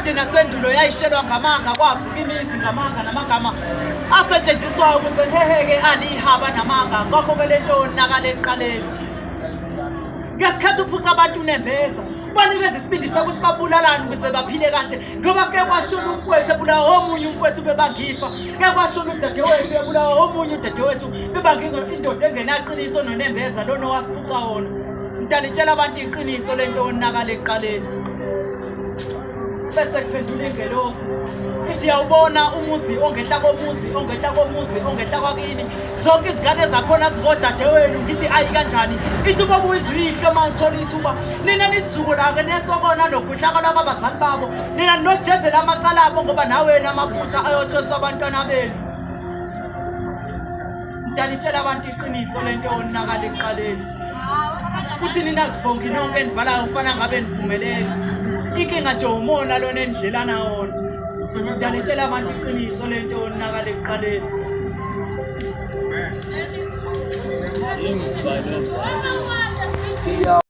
Kade nasendulo yayishelwa ngamanga kwavuka imizi ngamanga namagama asetshenziswayo ukuze heheke alihaba namanga ngakho-ke le nto yonakala ekuqaleni. Ngesikhathi uphuca abantu unembeza banikeza isibindi sokuthi babulalane ukuze baphile kahle ngoba kuke kwashona umfowethu ebulawa omunye umfowethu bebangifa kuke kwashona udadewethu ebulawa omunye udadewethu bebangingo indoda engenaqiniso nonembeza lona owasiphuca wona. Mdali tshela abantu iqiniso lento yonakala ekuqaleni. Bese kuphendula ingelosi ithi yawubona umuzi ongehla komuzi ongehla komuzi ongehla kwakini zonke izingane zakhona zingodadewenu ngithi ayi kanjani ithi ubobuyiza uyihlo uma uthola ithuba nina nisizukulake nesokona nokhohlakala kwabazali babo nina nojezela amacala abo ngoba nawena amaphutha ayothweswa abantwana benu. Mdali tshela abantu iqiniso lento yonakala ekuqaleni. Uthi nina zibhongi nonke enibhalayo ufana ngabe niphumelele. Inkinga nje umona lona enidlelana wona. Mdali tshela abantu iqiniso lento yonakala ekuqaleni. Yeah.